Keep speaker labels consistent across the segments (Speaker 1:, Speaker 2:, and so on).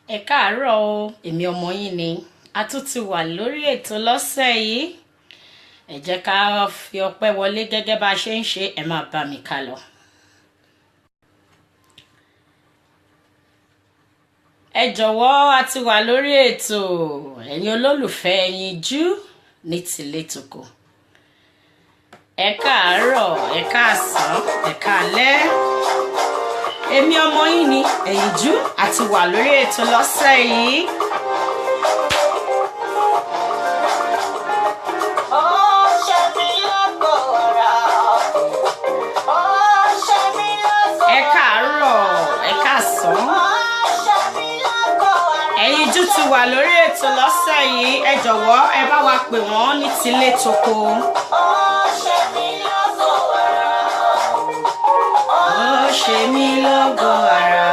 Speaker 1: Ẹ káàárọ̀ o, èmi ọmọ yín ni. A tún ti wà lórí ètò lọ́sẹ̀ yìí. Ẹ jẹ́ ká fi ọpẹ́ wọlé gẹ́gẹ́ bá a ṣe ń ṣe, ẹ máa bá mi ká lọ. Ẹ jọ̀wọ́, a ti wà lórí ètò, ẹ̀yin olólùfẹ́ Ẹyinjú ní tìlé tòkò. Ẹ káàárọ̀, ẹ káàsán, ẹ káalẹ́. Èmi ọmọ yín ni Ẹyinjú, a ti wà lórí ètò lọ́sẹ̀ yìí. Ẹ káàárọ̀, ẹ káàsán. Ẹyinjú ti wà lórí ètò lọ́sẹ̀ yìí. Ẹ jọ̀wọ́, ẹ bá wa pè wọ́n ní tilé toko. Ó ṣe mí lógo ara.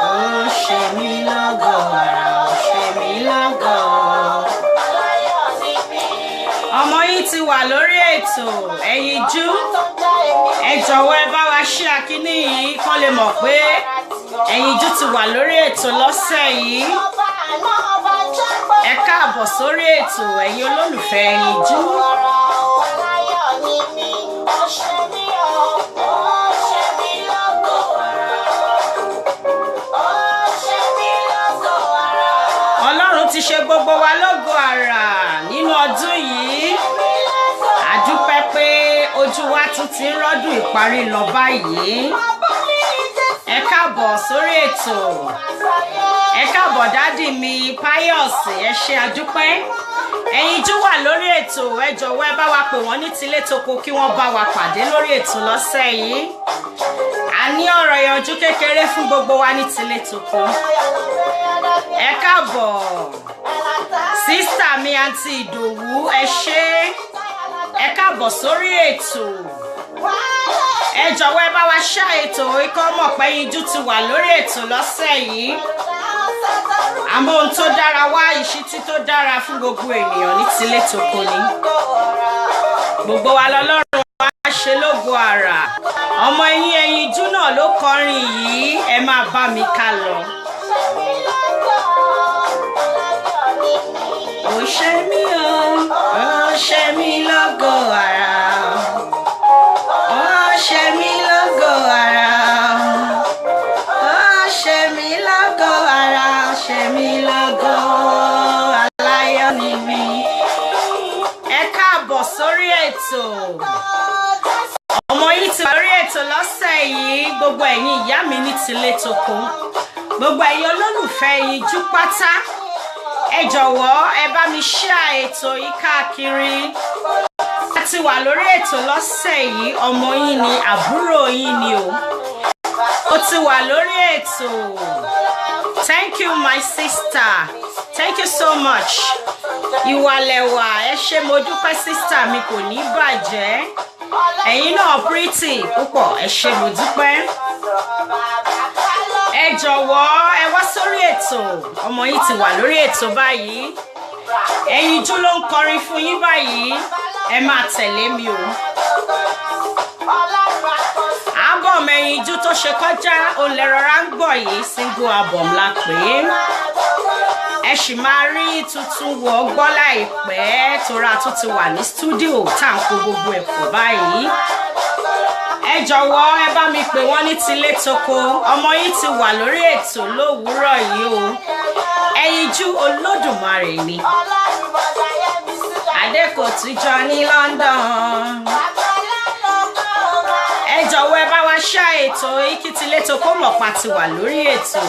Speaker 1: Ó ṣe mí lógo ara. Ó ṣe mí lógo. Ọmọ yín ti wà lórí ètò Ẹyinjú. Ẹ jọ̀wọ́, ẹ bá wa ṣí akíní yìí kán lè mọ̀ pé Ẹyinjú ti wà lórí ètò lọ́sẹ̀ yìí. Ẹ káàbọ̀ sórí ètò, ẹ̀yin olólùfẹ́ Ẹyinjú. Ọlọ́run ti ṣe gbogbo wa lógo àrà nínú ọdún yìí. A dúpẹ́ pé ojú wa tún ti ń rọ́dún ìparí lọ báyìí. Ẹ káàbọ̀ sórí ètò. Ẹ káàbọ̀, daddy mi Pius, ẹ ṣé, àdúpẹ́. Ẹyinjú wà lórí ètò. Ẹ jọ̀wọ́, ẹ bá wa pè wọ́n ní tilé toko kí wọ́n bá wa pàdé lórí ètò lọ́sẹ̀ yìí. A ní ọ̀rọ̀ ìyànjú kékeré fún gbogbo wa ní tilé toko. Ẹ káàbọ̀, sister mi, àǹtí Ìdòwú, ẹ ṣé. Ẹ káàbọ̀ sórí ètò. Ẹ jọ̀wọ́, ẹ bá wa ṣá ètò ikọ́ mọ̀ pé Ẹyinjú ti wà lórí ètò lọ́sẹ̀ yìí. Àmọ́ ohun tó dára wá, ìṣítí tó dára fún gbogbo ènìyàn ní tilé toko ni. Gbogbo wa lọ́lọ́run wá ṣe lógo àrà. Ọmọ yín Ẹyinjú náà ló kọrin yìí, ẹ máa bá mi ká lọ. Ó ṣe mí o, ó ṣe mí lógo àrà. Ó ṣe mí lógo àrà. Ó ṣe mí lógo àrà. Ó ṣe mí lógo, aláyọ̀ ni mí. Ẹ káàbọ̀ sórí ètò. Ọmọ yìí ti wà lórí ètò lọ́sẹ̀ yìí. Gbogbo ẹ̀yin ìyá mi ní tilé toko. Gbogbo ẹ̀yin olólùfẹ́ Ẹyinjú pátá. Ẹ jọ̀wọ́, ẹ bá mi share ètò yìí káàkiri. A ti wà lórí ètò lọ́sẹ̀ yìí. Ọmọ yín ni, àbúrò yín ni o. Ó ti wà lórí ètò. Thank you, my sister. Thank you so much. Ìwàlẹ̀wà, ẹ ṣé, mo dúpẹ́, sister mi, kò ní bàjẹ́. Ẹ̀yin náà pretty púpọ̀, ẹ ṣé, mo dúpẹ́. Ẹ jọ̀wọ́, ẹ wá sórí ètò. Ọmọ yín ti wà lórí ètò báyìí. Ẹyinjú ló ń kọrin fún yín báyìí. Ẹ máa tẹ̀lé mi o. Album Ẹyinjú tó ṣe kọjá, òun lẹ rọra ń gbọ́ yìí, single album la pè é. Ẹ sì máa rí tuntun wọ̀ gbọ́ láìpẹ́ tóra tó ti wà ní studio tá à ń kó gbogbo ẹ̀ pọ̀ báyìí. Ẹ jọ̀wọ́, ẹ bá mi pè wọ́n ní tilé toko. Ọmọ yín ti wà lórí ètò lówùúrọ̀ yìí o. Ẹyinjú Olódùmarè ni. Adékòtújọ ní London. Ẹ jọ̀wọ́, ẹ bá wa ṣá ètò kí tilé toko mọ̀ pa ti wà lórí ètò.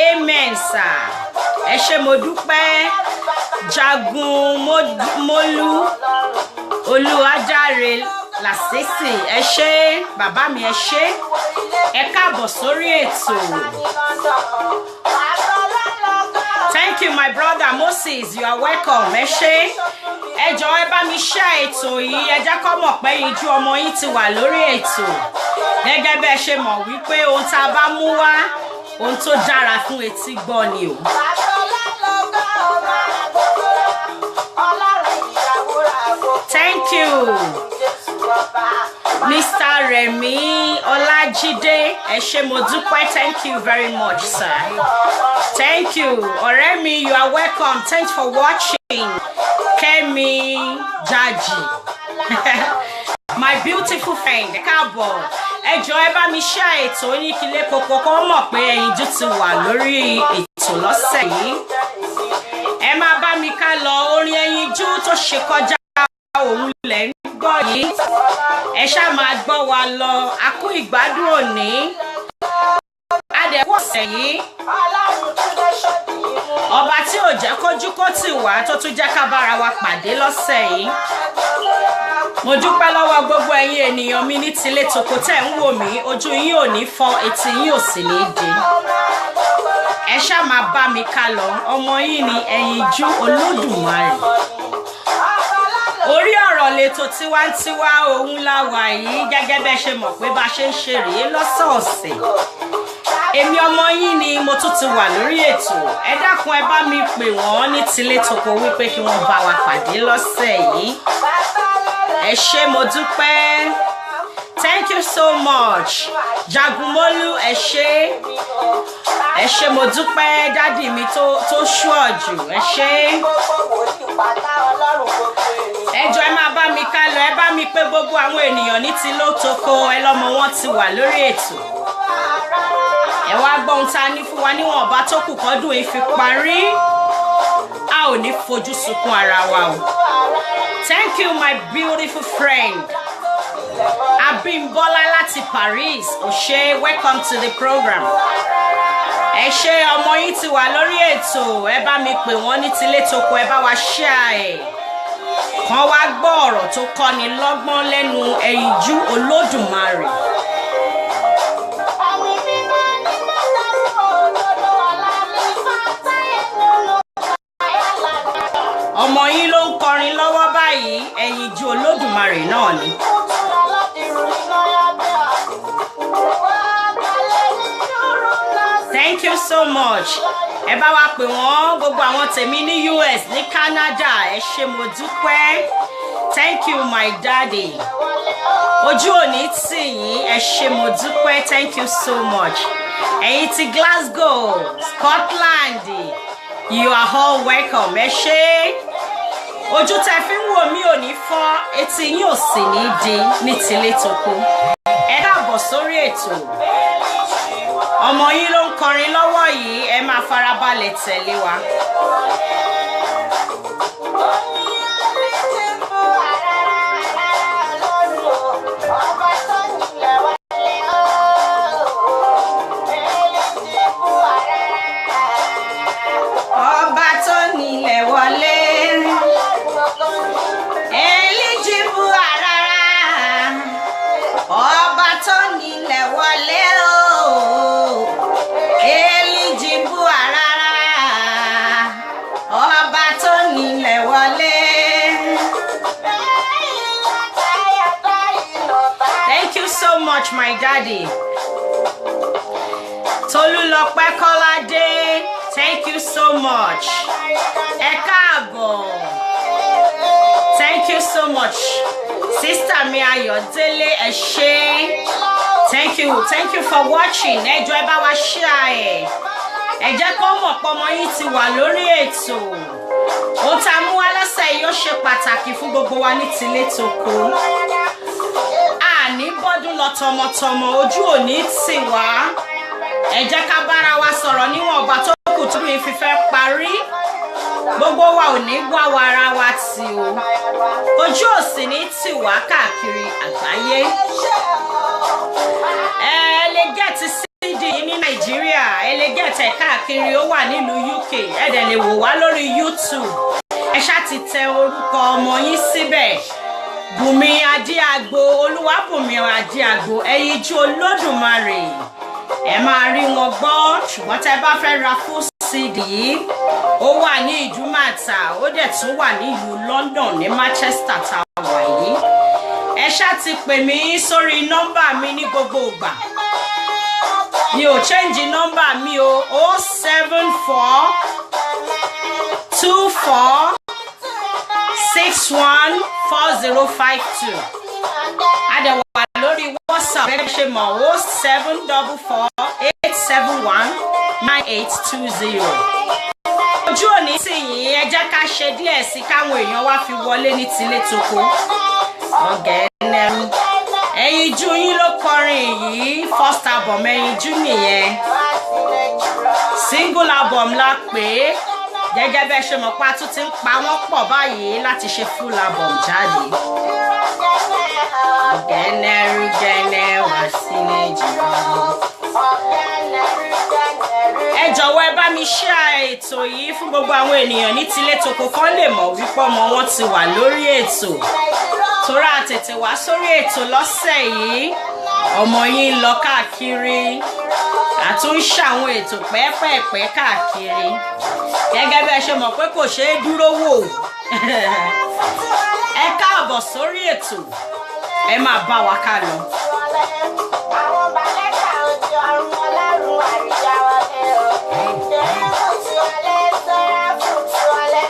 Speaker 1: Amen sir. Ẹ ṣé, mo dúpẹ́. Jagun Mólú Olúwajáre Làṣìṣì, ẹ ṣé bàbá mi, ẹ ṣé. Ẹ káàbọ̀ sórí ètò. Thank you, my brother Moses, you are welcome. Ẹ ṣé. Ẹ jọ̀ọ́, ẹ bá mi share ètò yìí. Ẹ jẹ́ kó mọ̀ pé Ẹyinjú ọmọ yín ti wà lórí ètò. Gẹ́gẹ́ bẹ́ ẹ ṣe mọ̀ wípé ohun tá a bá mú wá, ohun tó dára fún etí gbọ́ ni o. Thank you. Mr. Remi Ọlájídé, ẹ ṣé, mo dúpẹ́. Thank you very much, sir. Thank you, ọ̀rẹ́ mi. You are welcome. Thanks for watching. Kẹ́mi Jaji, my beautiful friend, káàbọ̀. Ẹ jọ̀ọ́, ẹ bá mi share ètò oníkilé koko kó mọ̀ pé ẹyinjú ti wà lórí ètò lọ́sẹ̀ yìí. Ẹ máa bá mi ká lọ. Orin ẹyinjú tó ṣe kọjá òun lẹ̀ ń gbọ́ yìí. Ẹ ṣáà máa gbọ́ wa lọ. A kú ìgbádùn òní, adẹ̀kú ọ̀sẹ̀ yìí. Ọba tí ò jẹ́ kójú kó tì wá, tó tún jẹ́ ká bára wa pàdé lọ́sẹ̀ yìí, mo dúpẹ́ lọ́wọ́ gbogbo ẹ̀yin ènìyàn mi ní tilé toko tẹ̀ ń wò mí. Ojú yín ò ní fọ́, etí yín ò sì ní di. Ẹ ṣáà máa bá mi ká lọ. Ọmọ yín ni ẹyinjú Olódùmarè. Orí ọ̀rọ̀ lẹ́tọ̀ tiwantiwa òun la wà yìí. Gẹ́gẹ́ bẹ́ẹ̀ ṣe mọ̀ pé bá a ṣe ń ṣe rèé lọ́sọ̀ọ̀sẹ̀, èmi ọmọ yín ni mo tún ti wà lórí ètò. Ẹ dákun, ẹ bá mi pè wọ́n ní tilé toko wípé kí wọ́n bá wa pàdé lọ́sẹ̀ yìí. Ẹ ṣé, mo dúpẹ́. Thank you so much, Jagunmólú. Ẹ ṣé, ẹ ṣé, mo dúpẹ́. Daddy mi tó ṣúọ̀ jù, ẹ ṣé. Ẹ jọ̀ọ́, ẹ máa bá mi ká lọ. Ẹ bá mi pé gbogbo àwọn ènìyàn ní ti lótoko, ẹ lọ́mọ wọn ti wà lórí ètò. Ẹ wá gbọ́ ohun tá a ní fún wa níwọ̀n ọba tó kù kọ́dún yìí fi parí. A ò ní fojú sunkún ara wa o. Thank you, my beautiful friend Abímbọ́lá láti Paris. Ò ṣe, welcome to the program. Ẹ ṣé, ọmọ yín ti wà lórí ètò. Ẹ bá mi pè wọ́n ní tilé toko, ẹ bá wa share ẹ̀ kàn wá gbọ́ ọ̀rọ̀ tó kọ́ni lọ́gbọ́n lẹ́nu ẹyinjú Olódùmarè.
Speaker 2: Ẹ̀mí mímọ́ ní mẹ́ta fún òdodo ọ̀la ní fàtáyé nínú àyàlá.
Speaker 1: Ọmọ yín ló ń kọrin lọ́wọ́ báyìí, ẹyinjú Olódùmarè náà ni.
Speaker 2: Kútúrà láti rú iná yábẹ́ wá kalẹ̀ nínú rúnà.
Speaker 1: Thank you so much. Ẹ bá wa pè wọ́n, gbogbo àwọn tèmi ní US, ní Canada, ẹ ṣé, mo dúpẹ́. Thank you, my daddy. Ojú òní tì yín. Ẹ ṣé, mo dúpẹ́. Thank you so much. Ẹ̀yin ti Glasgow, Scotland, you are all welcome. Ẹ ṣé. Ojú tẹ fi ń wò mí ò ní fọ́, etí yín ò sì ní di ní tilé toko. Ẹ káàbọ̀ sórí ètò. Ọmọ yín ló ń kọrin lọ́wọ́ yìí. Ẹ máa farabalẹ̀ tẹ̀lé wa.
Speaker 2: Omi alẹ́tẹ̀bù àràrà lọ́rùn ọba tó nílẹ̀ wálé ó. Ẹlẹ́tẹ̀bù àràrà.
Speaker 1: Ọba tó nílẹ̀ wọlé. Elijibu àràrà. Ọba tó nílẹ̀ wọlé o. Elijibu àràrà. Ọba tó nílẹ̀ wọlé. Thank you so much, my daddy. Tolúlọpẹ́ Kọ́ládé, thank you so much. Ẹ káàbọ̀. Thank you so much. Sister mi Ayọ̀délé, ẹ ṣé. Thank you, thank you for watching. Ẹ jọ̀ọ́, ẹ bá wa share ẹ̀. Ẹ jẹ́ kó mọ̀ pé ọmọ yín ti wà lórí ètò. Ohun tá a mú wá lọ́sẹ̀ yìí, ó ṣe pàtàkì fún gbogbo wa ní tilé toko. Àní bọ́dún lọ tọmọtọmọ, ojú òní tì wá. Ẹ jẹ́ ká bára wa sọ̀rọ̀ níwọ̀n ọba tó kù tó mi fi fẹ́ parí. Gbogbo wa ò ní wá wa ara wa tì o. Ojú ò sì ní tì wá káàkiri àgbáyé. Ẹ lè get CD yìí ní Nàìjíríà, ẹ lè get ẹ̀ káàkiri, ó wà nílùú UK. Ẹ dẹ̀ lè wò wá lórí YouTube. Ẹ ṣáà ti tẹ orúkọ ọmọ yín síbẹ̀, Bùnmi Adéagbo, Olúwàbùnmi Adéagbo, ẹyinjú Olódùmarè. Ẹ máa rí wọn gbọ́. Ṣùgbọ́n tẹ́ bá fẹ́ ra full CD yìí, ó wà ní Ìdúmàtà, ó dẹ̀ tún wà ní ìlú London, ní Manchester tá a wà yìí. Ẹ ṣáà ti pè mí sórí nọ́mbà mi ní gbogbo ìgbà. Mi ò change nọ́mbà mi o: 07424614052. Adẹ̀wà. WhatsApp, ẹ ṣe mọ̀, 07448719820. Ojú òní sì yín, ẹ jẹ́ ká ṣe díẹ̀ sí káwọn èèyàn wá fi wọlé ní tilé toko. Ọ̀gẹ́nẹ́ ẹ̀yinjú yín ló kọrin yìí. First album ẹ̀yinjú nìyẹn, single album la pè é. Gẹ́gẹ́ bẹ́ẹ̀ ṣe mọ̀ pa, tún ti ń pa wọ́n pọ̀ báyìí láti ṣe full album jáde. Ọ̀gẹ́nẹ́rúgẹ́nẹ́ wá sí Nàìjíríà. Ẹ jọ̀wọ́, ẹ bá mi share ètò yìí fún gbogbo àwọn ènìyàn ní tilé toko kan lè mọ̀ wípé ọmọ wọn ti wà lórí ètò. Torá tètè wá sórí ètò lọ́sẹ̀ yìí, ọmọ yín ń lọ káàkiri, àtún ṣàwọn ètò pẹ́ẹ́pẹ́ẹ̀pẹ́ káàkiri. Gẹ́gẹ́ bí ẹ ṣe mọ̀ pé kò ṣeé dúró wò. Ẹ káàbọ̀ sórí ètò, ẹ máa bá wa ká lọ.
Speaker 2: Àwọn balẹ̀kà ojú ọ̀run ọlọ́run àríyá wọlé o. Kérúbù tí wọlé, Séráfù tí wọlé.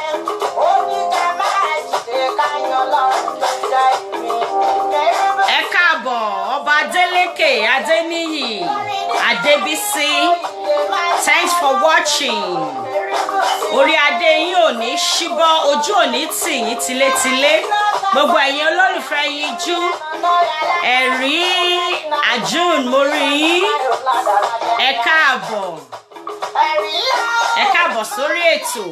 Speaker 2: Ó ní ká máa jìde ká yan Ọlọ́run tó dá ìpín. Kérúbù
Speaker 1: Ẹ káàbọ̀, Ọba Adélékè Adéníyì Adébísí, thanks for watching. Orí adé yín ò ní ṣíbọ́, ojú ò ní tì yín tilétilé. Gbogbo ẹ̀yin olólùfẹ́ yín jú ẹ̀rí àjùn, mo rí yín. Ẹ káàbọ̀, ẹ káàbọ̀ sórí ètò.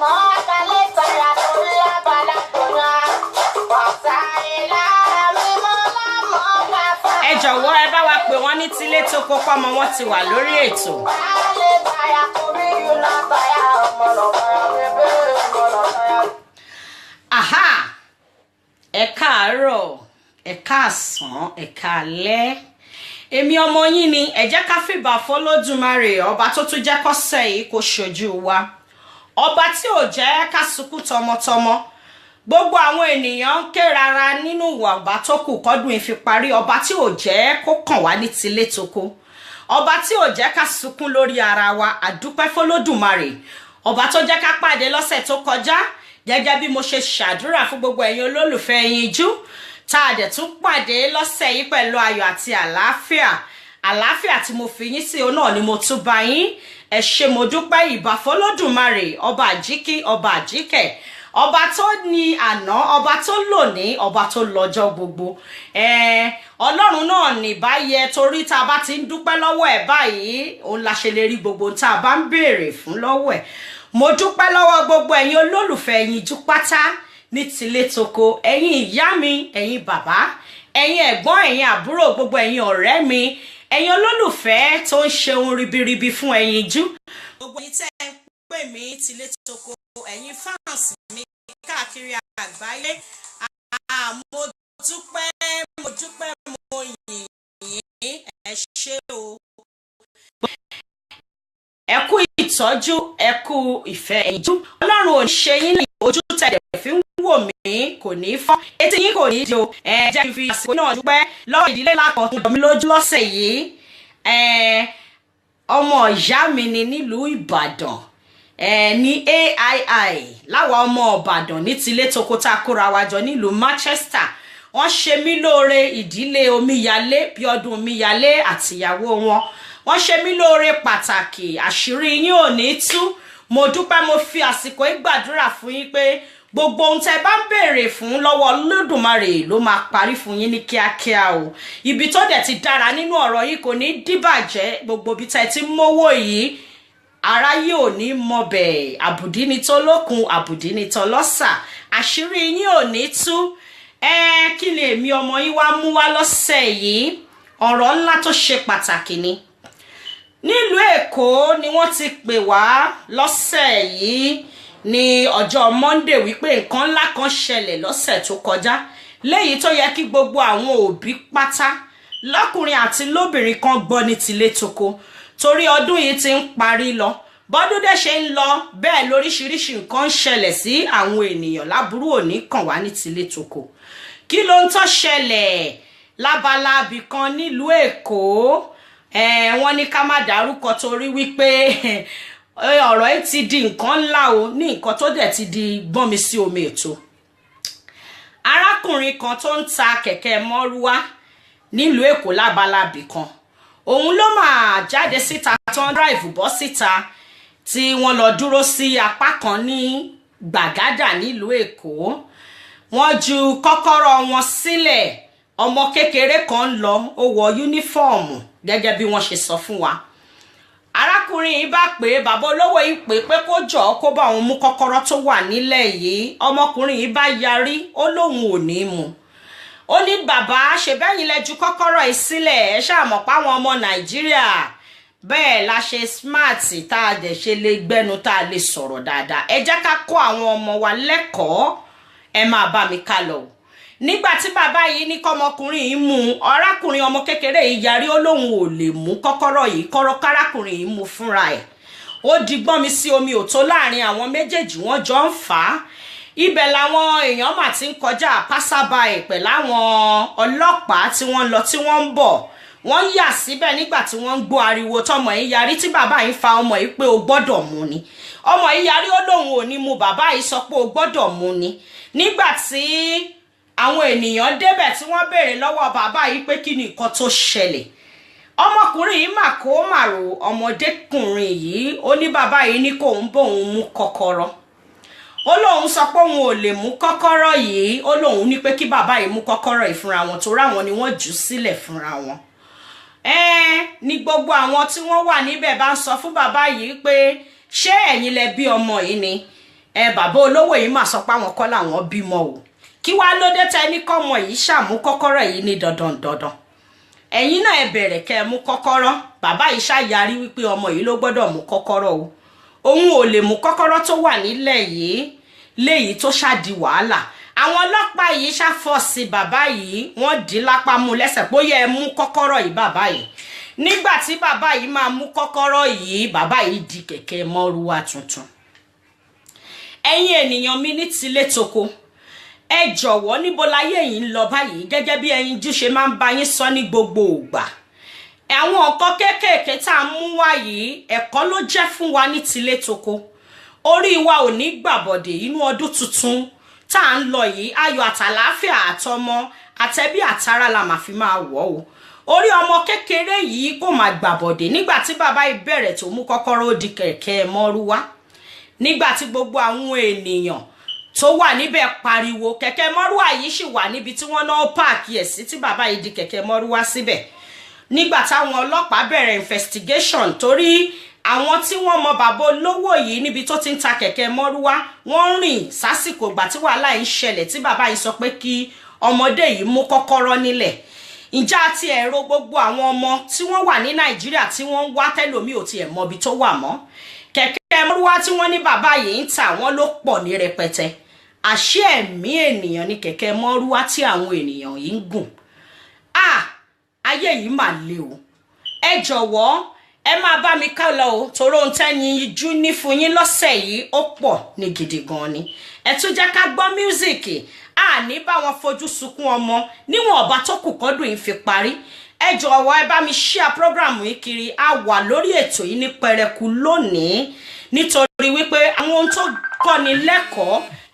Speaker 2: Mọ́ kálẹ̀ tọ́ra torí abala tó yá.
Speaker 1: Ẹ jọ̀wọ́, ẹ bá wa pè wọ́n ní tílé tó kópa, ọmọ wọn ti wà lórí ètò.
Speaker 2: Baya
Speaker 1: Aha, ẹ káàárọ̀, ẹ káàsán, ẹ káalẹ́. Èmi ọmọ yín ni. Ẹ jẹ́ ká fìbà fọlọ́dúnmarè, ọba tó tún jẹ́ kọ́sẹ̀ yìí kó ṣojú wa, ọba tí ò jẹ́ ká sunkún tọmọtọmọ. Gbogbo àwọn ènìyàn ń ké rara nínú ìwà ọba tó kù kọ́dún yìí fi parí, ọba tí ò jẹ́ kó kàn wá ní tilé toko, ọba tí ò jẹ́ ká sunkún lórí ara wa. Àdúpẹ́ fọlọ́dúnmarè, ọba tó jẹ́ ká pàdé lọ́sẹ̀ tó kọjá, gẹ́gẹ́ bí mo ṣe ṣàdúrà fún gbogbo ẹ̀yin olólùfẹ́ yín jú, tá a dẹ̀ tún pàdé lọ́sẹ̀ yìí pẹ̀lú ayọ̀ àti àlàáfíà. Àlàáfíà tí mo fi yín sí, òun náà ni mo tún bá yín. Ẹ ṣé, mo dúpẹ́. Ìbà fọlọ́dùmarè, ọba àjíkí, ọba àjíkẹ́, ọba tó ní àná, ọba tó lónìí, ọba tó lọ́jọ́ gbogbo. Ọlọ́run náà ní báyẹ, torí tá a bá ti ń dúpẹ́ lọ́wọ́ ẹ̀ báyìí, òun la ṣe lè rí gbogbo tá a bá ń béèrè fún lọ́wọ́ ẹ̀. Mo dúpẹ́ lọ́wọ́ gbogbo ẹ̀yin olólùfẹ́ ẹ̀yin jú pátá ní tilé toko, ẹ̀yin ìyá mi, ẹ̀yin bàbá, ẹ̀yin ẹ̀gbọ́n, ẹ̀yin àbúrò, gbogbo ẹ̀yin ọ̀rẹ́ mi, ẹ̀yin olólùfẹ́ tó ń ṣe ohun ribiribi fún ẹ̀yin jú. Gbogbo ẹ̀yin tẹ́ ẹ ń pè mí tilé toko, ẹ̀yin fans mi káàkiri àgbáyé, mo dúpẹ́, mo dúpẹ́, mo yìn yín. Ẹ ṣé o, ẹ kú ìtọ́jú, ẹ kú ìfẹ́ ẹ̀yinjú. Ọlọ́run ò ní ṣe yín lẹ́yìn. Ojú tẹ̀lé fi ń wò mí kò ní fọ́, etí yín kò ní di o. Ẹ jẹ́ kí n fi àsìkò náà dúpẹ́ lọ́wọ́ ìdílé lákọ̀tún jọ mí lójú lọ́sẹ̀ yìí. Ọmọ ìyá mi ni nílùú Ìbàdàn ní AII, láwa ọmọ Ìbàdàn ní tilé toko tá a kóra wa jọ nílùú Manchester. Wọ́n ṣe mí lóore. Ìdílé Omíyalé, Bíọ́dún Omíyalé àtìyàwó wọn, wọ́n ṣe mí lóore pàtàkì. Àṣírí yín ò ní tú. Mo dúpẹ́. Mo fi àsìkò yìí gbàdúrà fún yín pé gbogbo ohun tẹ́ bá ń béèrè fún lọ́wọ́ Olódùmarè ló máa parí fún yín ní kíákíá o. Ibi tó dẹ̀ ti dára nínú ọ̀rọ̀ yìí kò ní díbàjẹ́. Gbogbo ibi tẹ́ ti ń mówó yìí, aráyé ò ní mọbẹ̀. Àbùdí ni tó lókun, àbùdí ni tó lọ́sà. Àṣírí yín ò ní tú. Ẹ kí ni èmi ọmọ yín wá mú wá lọ́sẹ̀ yìí? Ọ̀rọ̀ ńlá tó ṣe pàtàkì ni. Nílùú Èkó ni wọ́n ti pè wá lọ́sẹ̀ yìí ní ọjọ́ Monday wípé nǹkan ńlá kan ṣẹlẹ̀ lọ́sẹ̀ tó kọjá, léyìí tó yẹ kí gbogbo àwọn òbí pátá, lọ́kùnrin àti lóbìnrin kan, gbọ́ ní tilé toko, torí ọdún yìí ti ń parí lọ. Bọ́dún dẹ̀ ṣe ń lọ bẹ́ẹ̀, lóríṣiríṣi nǹkan ń ṣẹlẹ̀ sí àwọn ènìyàn. Láburú òní kàn wá ní tilé toko. Kí ló ń tó ṣẹlẹ̀ lábala abìkan nílùú Èkó? Wọ́n ní ká má dárúkọ torí wípé ọ̀rọ̀ yìí ti di nǹkan ńlá o, ní nǹkan tó dẹ̀ ti di gbọ́n mi sí omi ètò. Arákùnrin kan tó ń ta kẹ̀kẹ́ mọ́rúwá. Nílùú Èkó lábalábì kan, òun ló máa jáde síta tán, drive bọ́ síta tí wọ́n lọ dúró sí apá kan ní Gbàgádà nílùú Èkó. Wọ́n ju kọ́kọ́rọ́ wọn sílẹ̀. Ọmọ kékeré kan ń lọ, ó wọ yúnífọ́ọ̀mù gẹ́gẹ́ bí wọ́n ṣe sọ fún wa. Arákùnrin yìí bá pé bàbá olówó yìí pé kó jọ̀ọ́, kó bá òun mú kọ́kọ́rọ́ tó wà nílẹ̀ yìí. Ọmọkùnrin yìí bá yarí, ó lóun ò ní mú. Ó ní, "Bàbá, ṣe bẹ́yìn lẹ ju kọ́kọ́rọ́ yìí sílẹ̀? Ẹ ṣáà mọ̀ páwọn ọmọ Nàìjíríà bẹ́ẹ̀ la ṣe smart, tá a dẹ̀ ṣe lè gbẹ́nu, tá a lè sọ̀rọ̀ dáadáa. Ẹ jẹ́ ká kọ́ àwọn ọmọ wa lẹ́kọ̀ọ́." Ẹ máa bá mi ká lọ. Nígbà tí bàbá yìí ní kọ́mọkùnrin yìí mú un, arákùnrin ọmọ kékeré yìí yarí, ó lóun ò lè mú kọ́kọ́rọ́ yìí, kọ́rọ́ kárákùnrin yìí mú fúnra ẹ̀. Ó di gbọ́n mi sí omi òtó láàrin àwọn méjèèjì, wọ́n jọ ń fà á. Ibẹ̀ làwọn èèyàn mà ti ń kọjá, passerby pẹ̀lú àwọn ọlọ́pàá tí wọ́n ń lọ, tí wọ́n ń bọ̀, wọ́n yà síbẹ̀ nígbà tí wọ́n ń gbọ́ ariwo tọmọ yìí yarí, tí bàbá yìí fa ọmọ yìí pé o gbọ́dọ̀ mú ni. Ọmọ yìí yarí, ó lóun ò ní mú. Bàbá yìí sọ pé o gbọ́dọ̀ mú ni. Nígbà tí àwọn ènìyàn débẹ̀, tí wọ́n béèrè lọ́wọ́ bàbá yìí pé kí ni nǹkan tó ṣẹlẹ̀, ọmọkùnrin yìí mà kó màrò. Ọmọdékùnrin yìí, ó ní bàbá yìí ní kóun bóun mú kọ́kọ́rọ́. Ó lóun sọ pé òun ò lè mú kọ́kọ́rọ́ yìí. Ó lóun ní pé kí bàbá yìí mú kọ́kọ́rọ́ yìí fúnra wọn, torí àwọn ni wọ́n jù ú sílẹ̀ fúnra wọn. Ẹ ní gbogbo àwọn tí wọ́n wà níbẹ̀ bá ń sọ fún bàbá yìí pé ṣé ẹ̀yin lẹ bí ọmọ yìí ni? Ẹ bàbá olówó yìí mà sọ pé àwọn kọ́ làwọn bímọ o. Kí wàá lóde tẹ ní kọ́mọ yìí ṣàmú kọ́kọ́rọ́ yìí ní dandan dandan? Ẹ̀yin náà ẹ bẹ̀rẹ̀ kẹ́ ẹ mú kọ́kọ́rọ́. Bàbá yìí ṣàyarí wípé ọmọ yìí ló gbọ́dọ̀ mú kọ́kọ́rọ́ o, òun ò lè mú kọ́kọ́rọ́ tó wà nílẹ̀ yìí. Léyìí tó ṣàdí wàhálà, àwọn ọlọ́pàá yìí ṣàfọ̀sí bàbá yìí, wọ́n dì í lápá mú lẹ́sẹ̀ bóyá ẹ mú kọ́kọ́rọ́ yìí. Bàbá yìí, nígbà tí bàbá yìí máa mú kọ́kọ́rọ́ yìí, bàbá yìí di kẹ̀kẹ́ mọ́rúwá tuntun. Ẹ̀yin ènìyàn mi ní tilé toko, ẹ jọ̀wọ́, níbo láyé yìí ń lọ báyìí? Gẹ́gẹ́ bí ẹyinjú ṣe máa ń bá yín sọ ní gbogbo ìgbà, àwọn nǹkan kéékèèké tá a mú wá yìí, ẹ̀kọ́ ló jẹ́ fún wa ní tilé toko. Orí wa ò ní gbàbọ̀dè. Inú ọdún tuntun tá à ń lọ yìí, ayọ̀ àtàláfíà àtọmọ àtẹbí àtará la máa fi máa wọ̀ o. Orí ọmọ kékeré yìí kò máa gbàbọ̀dè. Nígbà tí bàbá yìí bẹ̀rẹ̀ tó mú kọ́kọ́rọ́, ó di kẹ̀kẹ́ mọ́rúwá. Nígbà tí gbogbo àwọn ènìyàn tó wà níbẹ̀ pariwo, kẹ̀kẹ́ mọ́rúwá yìí sì wà níbi tí wọ́n náà park ẹ̀ sí, tí bàbá yìí di kẹ̀kẹ́ mọ́rúwá síbẹ̀. Nígbà táwọn ọlọ́pàá bẹ̀rẹ̀ investigation, torí àwọn tí wọ́n mọ bàbá olówó yìí níbi tó ti ń ta kẹ̀kẹ́ mọ́rúwá, wọ́n rìn sásìkò ìgbà tí wàhálà yìí ṣẹlẹ̀, tí bàbá yìí sọ pé kí ọmọdé yìí mú kọ́kọ́rọ́ nílẹ̀. Ǹjẹ́ àti ẹ̀rọ gbogbo àwọn ọmọ tí wọ́n wà ní Nàìjíríà tí wọ́n ń wá tẹ́lòmí ò tiẹ̀ mọbi tó wà mọ́? Kẹ̀kẹ́ mọ́rúwá tí wọ́n ní bàbá yìí ń tà, wọ́n ló pọ̀ ní rẹpẹtẹ. Àṣé ẹ̀mí ènìyàn ní kẹ̀kẹ́ mọ́rúwá tí àwọn ènìyàn yìí ń gùn. Ah, ayé yìí mà le o. Ẹ jọ̀wọ́, ẹ máa bá mi ká lọ o, torí ohun tẹ́yin ijú ní fún yín lọ́sẹ̀ yìí, ó pọ̀ ní gidi gan ni. Ẹ tún jẹ́ ká gbọ́ music. Àní bá wọn fojú sunkún ọmọ níwọ̀n ọba tó kù kọ́dùn yìí fi parí. Ẹ jọ̀wọ́, ẹ bá mi share program yìí kiri. A wà lórí ètò yìí ní pẹrẹku lónìí nítorí wípé àwọn ohun tó kọ́ni lẹ́kọ̀ọ́.